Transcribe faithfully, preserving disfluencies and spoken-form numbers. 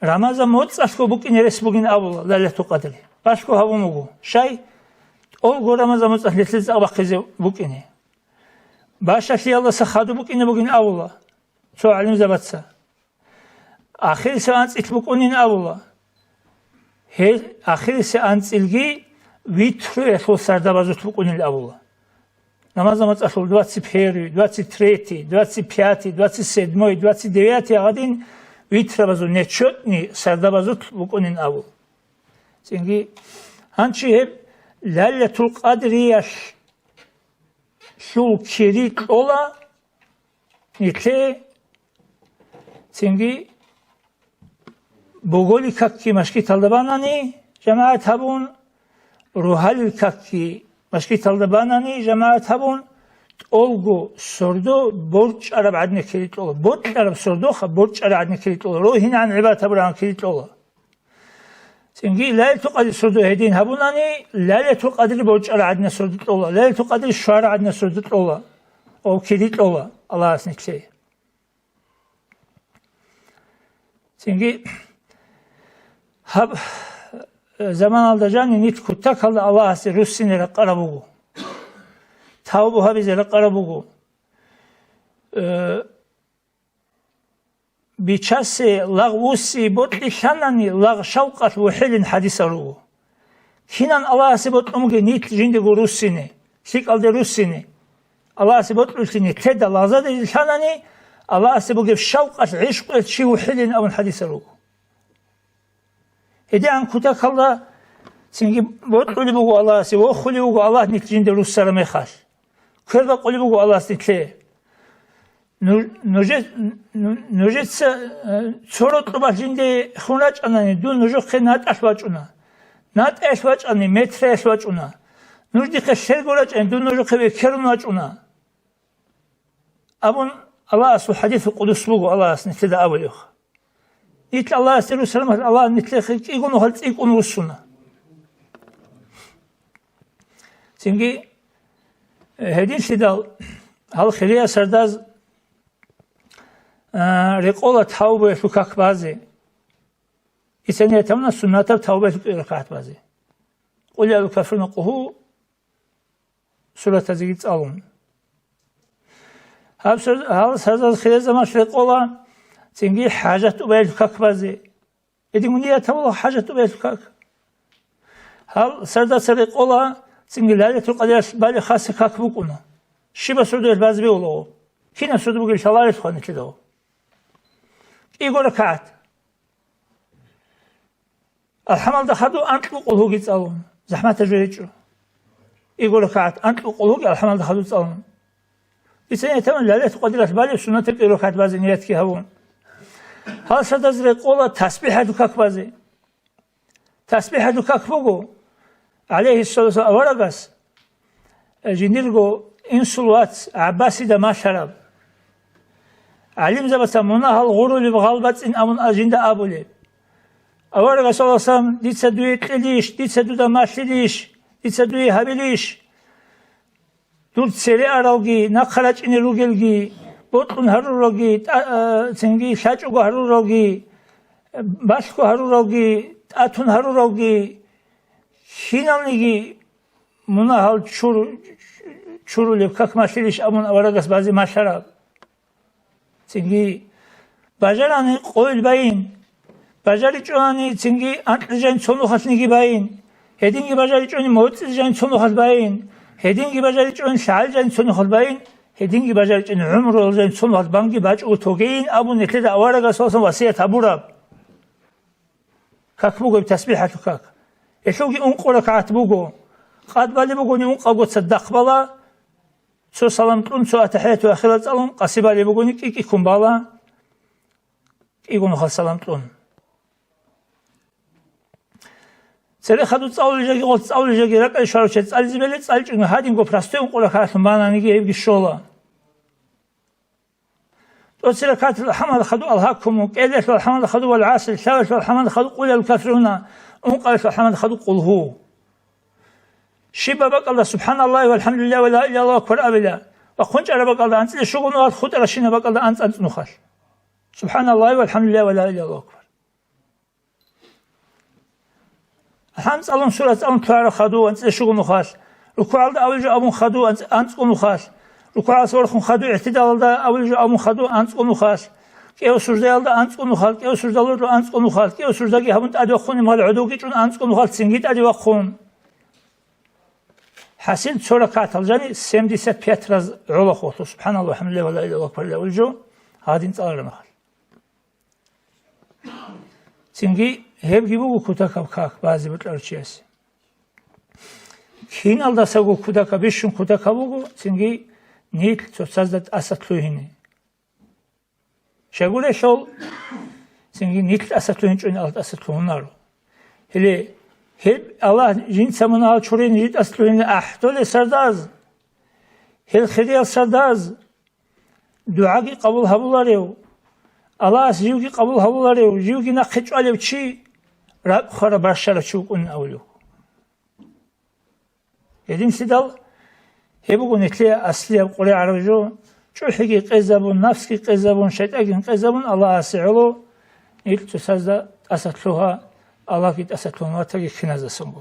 Рамазан моцӀалъго букӀине рес бугин абула Лайлатул Къадри. Балъго гьабун буго. Щай? ТӀолго Рамазан моцӀалъ нилъеца цӀакъ бахъизе букӀине. Бащалъиялдаса хадуб букӀине бугин абула цо гӀалимзабаца. Ахирисеб анцӀил букӀунин абула. Гьел ахирисеб анцӀилги витруялъул сардабазулъ букӀунин абула. Рамазан моцӀалъул двадцать первый, двадцать третий, двадцать пятый, двадцать седьмой, двадцать девятый гьадин витрабазул нечетни сардабазулъ букӀунин абул. Цинги гьанчи гьеб Лайлатул Къадриялъул кири кьола нилъее. Цинги боголил какги машгиталда банани жамагӀат гьабун, рогьалил какги машгиталда банани жамагӀат гьабун, тӀолго сордо борчӀараб гӀадин кири кьола. Бокьараб сордоха борчӀараб гӀадин кири кьола. РогьинегӀан гӀибадат гьабураб гӀадин кири кьола. Цинги Лайлатул Къадри сордо гьедин гьабунани, Лайлатул Къадри борчӀараб гӀадин сордо кьола, Лайлатул Къадри щвараб гӀадин сордо кьола, ва кири кьола Аллагьас нилъее. Цинги гьаб заманалда жанив нилъ кутакалда Аллагьасе руссине ракъараб буго, тавбу гьабизе ракъараб буго. Э, Бичасе лагъ вуссине бокьи лъанани, лагъ шавкъалъ вухӀилин хӀадисал руго. Кинан Аллагьасе бокьун бугеб нилъ жиндего руссине, лъикӀалде руссине? Аллагьасе бокьулъине теда лагъзадезе лъанани, Аллагьасе бугеб шавкъалъ, гӀишкъуялъ чи вухӀилин абун хӀадисал руго. ГьедигӀан кутакалда цинги бокьулеб буго Аллагьасе, вохулеб буго Аллагь нилъ жинде руссараб мехалъ. Квер бакъулеб буго Аллагьас нилъее. Ну-, нужец-, ну-, нужеца, э, цо рокьубалъ жинде хун рачӀанани, дун нужехъе натӀалъ вачӀуна. НатӀаялъ вачӀани, метраялъ вачӀуна. Нуж дихъе лъелго рачӀани, дун нужехъе векерун вачӀуна. Абун Аллагьасул хӀадисул къудус буго, Аллагьас нилъеда абулебха. Нилъ Аллагьасде руссараб мехалъ Аллагь нилъехъе кӀиго нухалъ цӀикӀкӀун руссуна. Цинги, э, гьединлъидал гьал хириял сардаз, а, рекъола тавбаялъул как базе. Исениятамна суннатаб тавбаялъул кӀиго ракагӀат базе. Къул я кафирун къулгьу суратазеги цӀалун. Гьаб сар-, гьал сардаз хириял заманалъ рекъола цинги хӀажат тӀубаялъул как базе. Гьедин ният гьабула хӀажат тӀубаялъул как. Гьал сардаца рекъола цинги Лайлатул Къадриялъ балеб хасаб как букӀуна. Щибаб сордоялъ базе бегьулаго? Кинаб сордо бугеб лъаларелъул нилъеда? КӀиго ракагӀат. АлхӀамалда хадуб анкьго къулгьуги цӀалун, захӀматаб жо гьечӀо. КӀиго ракагӀат анкьго къулгьуги АлхӀамалда хадуб цӀалун. Дица нетаман Лайлатул Къадриялъ балеб суннатаб кӀиго ракагӀат базе ниятги гьабун. Гьал сардаз рекъола тасбихӀалъул как базе. ТасбихӀалъул как буго, гӀалайгьиссалату аварагас, э, жиндирго инсул вац ГӀаббасида малъараб. ГӀалимзабаца мунагьал гъурулеб гъалбацӀин абун а жинда абулеб. Аварагас, саллаллагьу гӀалайгьи ва саллам, дица дуе кьелищ, дица дуда малъилищ, дица дуе гьабилищ? Дур цере аралги, нахъа рачӀине ругелги, бокьун гьаруралги, тӀа-, а, цинги лъачӀого гьаруралги, балъго гьаруралги, тӀатун гьаруралги, киналниги мунагьал чур-, чурулеб как малъилищ абун аварагас базе малъараб. Цинги бажарани къойил байин. БажаричӀони цинги анкьил жайн цо нухалъниги байин. Гьединги бажаричӀони моцӀил жайн цо нухалъ байин. Гьединги бажаричӀони лъагӀалил жайн цо нухалъ байин. Гьединги бажаричӀони гӀумруялъ жайн цо нухалъ банги бачӀого тогейин абун нилъеда аварагас васият гьабураб. Как буго гьеб тасбихӀалъул как? Гьелъулги ункъо ракагӀат буго. Къад балеб бугони ункъабго цадахъ бала, цо салам кьун, цо атахӀияту ахирал цӀалун, къаси балеб бугони кӀи-кӀи ккун бала, кӀиго нухалъ салам кьун. Цере хадуб цӀалулел жаги, гъоз цӀалулел жаги ракӀалде щварав чияс цӀализе бегьула, цӀаличӀого гьадинго простой ункъо ракагӀатлъун бананиги гьебги щола. ТӀоцебе ракагӀат АлхӀамдул хадуб Алгьакуму, кӀиялъул АлхӀамдул хадуб Вал ГӀаср, лъабабилъул АлхӀамдул хадуб Къул я кафируна, ункъабилъул АлхӀамдул хадуб Къулгьу. Щибаб бакӀалда СубхӀаналлагьи валхӀамдулиллагьи ва ла илагьа иллаллагьу акбар абила, ва хъунчӀараб бакӀалда анцӀила щуго нухалъ, хутӀарабщинаб бакӀалда анцӀ-анцӀ нухалъ. СубхӀаналлагьи валхӀамдулиллагьи ва ла илагьа иллаллагьу акбар. ХӀамд цӀалун, сура цӀалун лъугӀараб хадув анцӀила щуго нухалъ, рукугӀалда авулеб жо абун хадув анцӀ-, анцӀго нухалъ, рукугӀалдаса вархун хадув игӀтидалалда авулеб жо абун хадув анцӀго нухалъ, кӀиго суждаялда анцӀго нухалъ, кӀиго суждалда анцӀго нухалъ, кӀиго суждаги гьабун тӀаде вахъун, гьал гӀодовги чӀун анцӀго нухалъ цинги тӀаде вахъун. ХӀасил цо ракагӀатал жани семьдесят пять раз гӀолохъулъу, субхӀаналлагь, валхӀамдулиллагь, ва ла илагьа иллаллагь, квалилла улжо, гьадин цӀалараб мехалъ. Цинги гьебги буго кутакаб как базе бокьарав чиясе. Киналдасаго кутакаб, бищун кутакаб буго, цинги нилъ цоцазда тӀаса лъугьине. Щайгурелъул, цинги нилъ тӀаса лъугьинчӀони Аллагь тӀаса лъугьунаро. Гьеле, гьеб Аллагь жинца мунагьал чурин жи тӀаса лъугьине ахӀдолел сардаз, гьел хириял сардаз, дугӀаги къабул гьабуларев, Аллагьас живги къабул гьабуларев, живги нахъе чӀвалев чи, ракӀ хвараб бащарав чи вукӀунин абулев. Гьединлъидал гьеб буго нилъее аслияб къваригӀараб жо, чӀухӀиги къезабун, нафсги къезабун, шайтӀаги къезабун, Аллагьасе гӀоло, нилъ цоцазда тӀаса лъугьа, Аллагьги тӀаса лъугьун ватаги киназдасанго.